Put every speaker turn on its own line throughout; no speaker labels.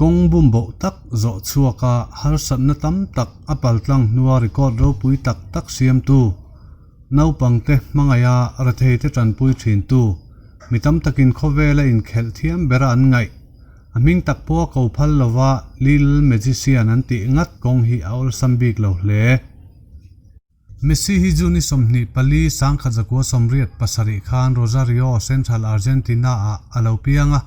Kawng bumboh tak zawh chhuaka harsatna tam tak a paltlang hnua record ropui tak tak siamtu, naupangte hmangaiha retheite tanpui thintu, mi tam takin khawvela inkhelh thiam bera an ngaih, a hming tak pawha ko phal lova Lil Magician an tih ngat kawng hi a awlsam bik lo hle. Messi hi June 24, 1987 khan Rosario, Central Argentina-ah a lo piang a,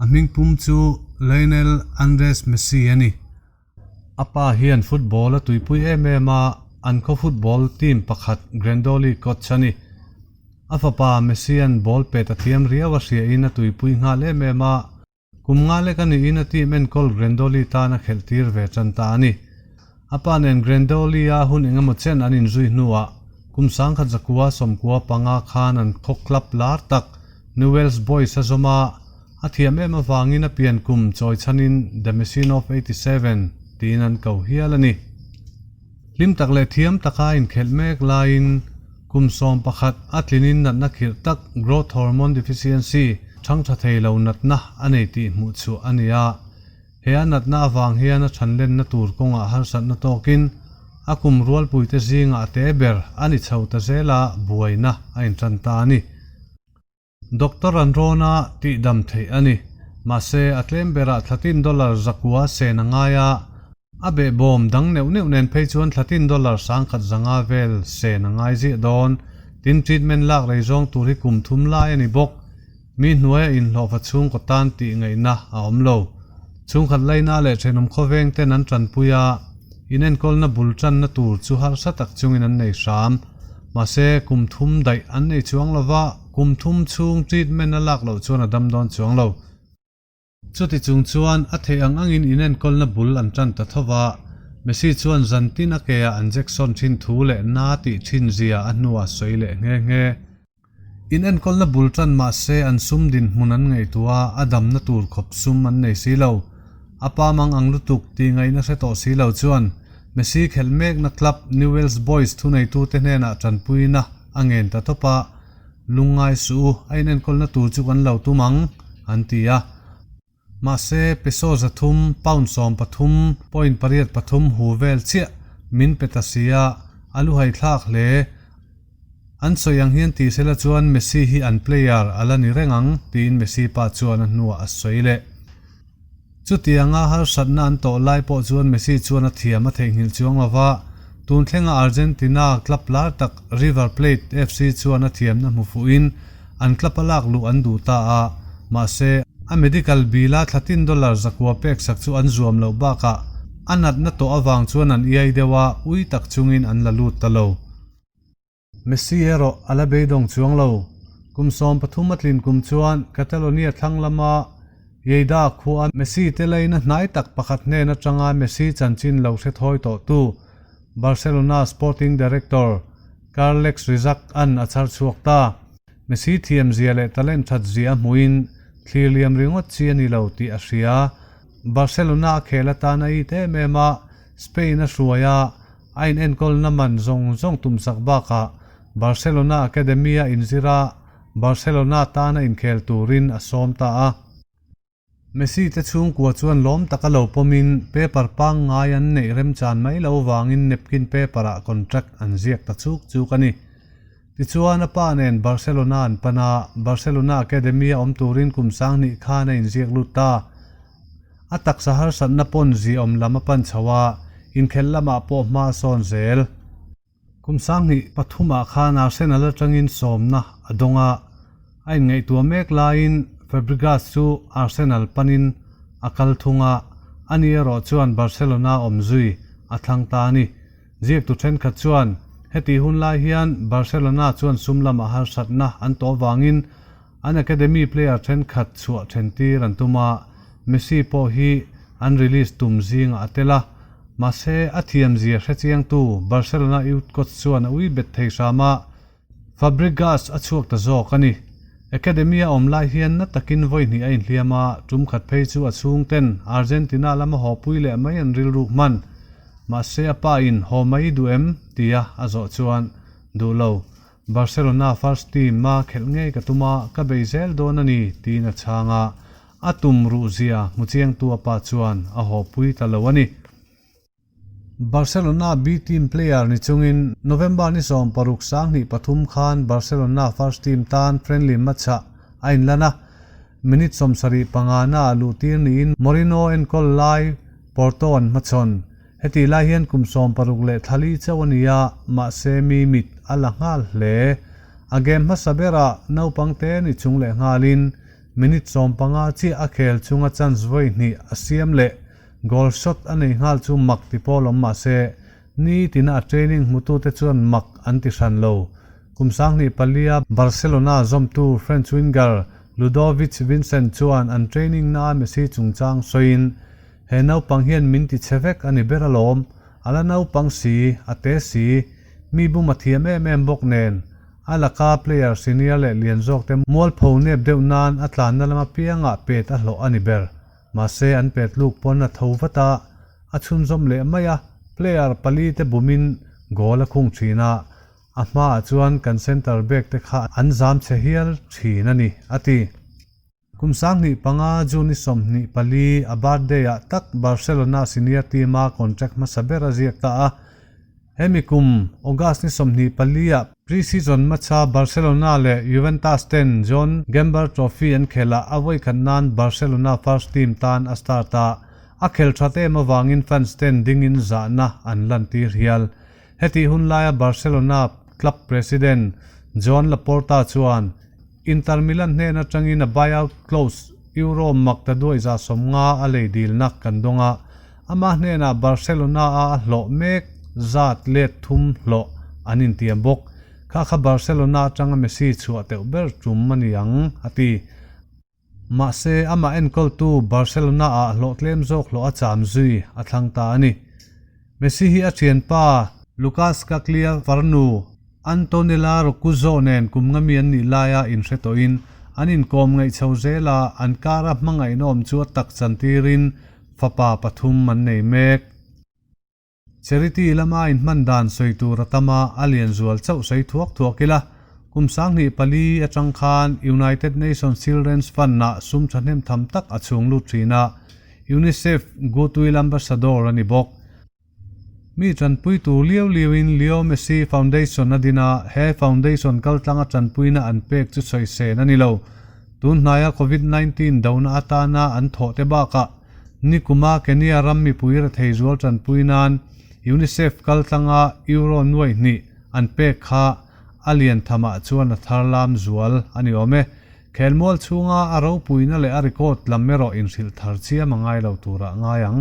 a hming pum chu Lionel Andres Messi a ni. A pa hian football a tuipui em em a, an khaw football team pakhat Grandoli coach a ni. A fapa Messi-a'n ball pet a thiam riau a hriain a tuipui nghal em em a, Kum nga lek a niin a team enkawl Grandoli tan a khelh tir ve tan ta a ni. A pa nen Grandoli-a hun engemaw chen an inzui hnuah kum 1995 khan an khaw club lar tak Newell's Boys a zawm a, a thiam em avangin a pian kum chawi chhanin The Machine of 87 tiin an ko hial a ni. Hlim tak leh thiam taka inkhelh mek laiin kum 11 a tlinin natna khirh tak growth hormone deficiency chhang tha thei lo natna a nei tih hmuh chhuah a ni a. He a natna avang hian a chhanlenna tur kawngah harsatna tawkin a kum rualpuite zingah a te ber a ni chho ta zel a, buaina a intan ta a ni. Doctor an rawn a, tihdam theih a ni. Mahse, a tlem berah thlatin dollar zakua sen a ngai a, a behbawm dang neuh neuh nen phei chuan thlatin dollar 1050 vel sen a ngai ziah dawn. Tin, treatment lak rei zawng tur hi kum thum lai a ni bawk. Mi hnuaia inhlawhfa chhungkaw tan tih ngaihna a awm lo. Chhungkhat laina leh thenawm khawveng ten an tanpui a, inenkawlna bul tanna tur chu harsa tak chungin an nei hram. Mahse, kum thum daih an nei chuang lova, kum thum chhung treatment a lak loh chuan a dam dawn chuang lo. Chuti chung chuan a theih ang angin inenkawlna bul an tan ta tho va, Messi chuan zan tin a ke ah an Jackson thin thu leh na tih thin zia a hnuah sawi leh nghe nghe. Inenkawlna bul tan mahse an sum dinhmun an ngaihtuah a, a damna tur khawp sum an nei si lo. A pa mang ang lutuk tih ngaihna hre tawh si lo chuan Messi khelh mekna club Newell's Boys thuneitute hnenah tanpuina a ngen ta tawp a, Lungngai suh u, a inenkawlna tur chu kan lo tum ang, an ti a. Mahse, peso 300, pound 13, point pariat pathum hu vel chiah min pe ta si a, a luhai thlak hle. An sawi ang hian ti sela chuan Messi hi an player a la ni reng ang, tiin Messi pa chuan a hnuah a sawi leh. Chutianga harsatna an tawh lai pawh chuan Messi chuan a thiam a theihnghilh chuang lo va, tun thlenga Argentina club lar tak River Plate FC chuan a thiamna hmu fuhin an club a lak luh an duh ta a, mahse, a medical bill a thlatin dollar zakua pek sak chu an zuam loh bakah a natna tawh avang chuan an iai deuh a, ui tak chungin an la lut ta lo. Messi erawh a la beidawng chuang lo. Kum 13 a tlin kum chuan Catalonia thlang lama Lleida khua Messi te laina hnai tak pakhat hnen atanga Messi chanchin lo hre thawi tawhtu Barcelona sporting director Carles Rexach an a chhar chhuak ta. Messi thiam zia leh talent that zia a hmuhin thlir liam ringawt chi a ni lo tih a hria. Barcelona a khel atan a it em em a, Spain a hruai a, A inenkawlna man zawng zawng tumsak bakah Barcelona Academy-a inzir a, Barcelona tana inkhel turin a sawm ta a. Messi te chhungkua chuan lawm taka lo pawmin paper pangngai an neih remchan mai lo vangin napkin paper-ah contract an ziak ta chuk chuk a ni. Tichuan a pa nen Barcelona an pan a, Barcelona Academy-a awm turin kum 2000 khan a inziak lut ta. A taksa harsatna pawn ziawm lam a pan chho a, inkhelh lamah pawh hma a sawn zel. Kum 2003ah khan Arsenal atangin sawmna a dawng a, a inngaihtuah mek laiin Fabregas chu Arsenal panin a kal thung a, ani erawh chuan Barcelona awm zui a thlang ta a ni. Ziaktu thenkhat chuan heti hun lai hian Barcelona chuan sum lamah harsatna an tawh avangin An academy player thenkhat chhuah then tir an tum a, Messi pawh hi an release tum zingah a tel a, mahse a thiam zia hrechiangtu Barcelona youth coach chuan a ui bet thei hram a, Fabregas a chhuak ta zawk a ni. Academy a awm lai hian na takin vawi hnih a inhliam a, tum khat phei chu a chhungten Argentina lama haw pui leh mai an rilruk hman. Mahse a pa in haw mai duh em? tia a zawh chuan duh lo. Barcelona first team a khelh ngei ka tum a, ka bei zel dawn a ni, tiin a chhang a. A tum ruh zia hmu chiangtu a pa chuan a hawpui ta lo a ni. Barcelona B-team player ni chungin November ni 16 2003 khan Barcelona first team tan friendly match-ah a inlan a, minute 75 na ah luhtir niin Mourinho enkawl lai Porto an hmachhawn. Hetih lai hian kum 60 leh thlali chauh a ni a, mahse mi mit a la nghal hle. A game hmasa berah naupang te ni chung leh nghalin minute 15 chiah a khel chunga chance vawi hnih a siam leh goal shot a nei nghal chu mak ti pawl awm mahse ni tina a training hmutute chuan mak an ti hran lo. Kum 2004 Barcelona zawmtu French winger Ludovic Vincent chuan an training na a Messi chungchang sawiin he naupang hian min ti che vek a ni ber alawm, a la naupang si, a te si, mi bum a thiam em em bawk nen, a laka player senior leh lian zawk te mualpho nep deuh nan a tlanna lama piangah pet a hlawh a ni ber. Mahse an pet luk pawn a tho vat a, a chhunzawm leh mai a, player pali te bumin goal a khung thin a, a hmaah chuan kan centre back te kha an zam che hial thin a ni, a ti. Kum 2005 June ni 24 a birthday ah tak Barcelona senior team a contract hmasa ber a ziak ta a, hemi kum August ni 24 ah pre-season match a Barcelona leh Juventus ten John Gamber Trophy an khelah a vawi khat nan Barcelona first team tan a start a, a khel that em awangin fans ten dingin zahna an lantir hial. Heti hun laia Barcelona club president Joan Laporta chuan Inter Milan hnen atangin a buyout clause Euro mak ta duai za 50 a lei dilna kan dawng a, ama hnenah Barcelona a a hlawh mek zat let thum hlawh an intiam bawk. Kha kha Barcelona atanga Messi chhuah teuh ber tum a ni ang, a ti. Mahse, amah enkawltu Barcelona ah hlawh tlem zawk hlawh a cham zui a thlang ta a ni. Messi hi a thianpa Lucas Caglia farnu Antonella Roccuzzo nen kum nga mi an nih laia inhre tawhin an inkawm ngaih chho zel a, an kara hmangaihna awm chu a tak chantirin fapa pathum an nei mek. Charity lama inhman dan sawi tur a tam a, a lian zual chauh sawi thuak thuak ila. Kum 2004 atang khan United Nations Children's Fund-ah sum thahnem tham tak a chhung lut thin a, UNICEF Goodwill Ambassador a ni bawk. Mi tanpui tur liau liauin Leo Messi Foundation a din a, he foundation kaltlanga tanpuina an pek chu sawi sen a ni lo. Tun hnaia COVID-19 dona atana an thawh te bakah nikuma Kenya ram mipui rethei zual tanpui nan UNICEF kaltlanga Euro nuai hnih an pek kha a lian thamah chuan a thar lam zual a ni awm e. Khelmual chhunga a ropuina leh a record lam erawh inhrilh thar chiam a ngai lo turah ngai ang.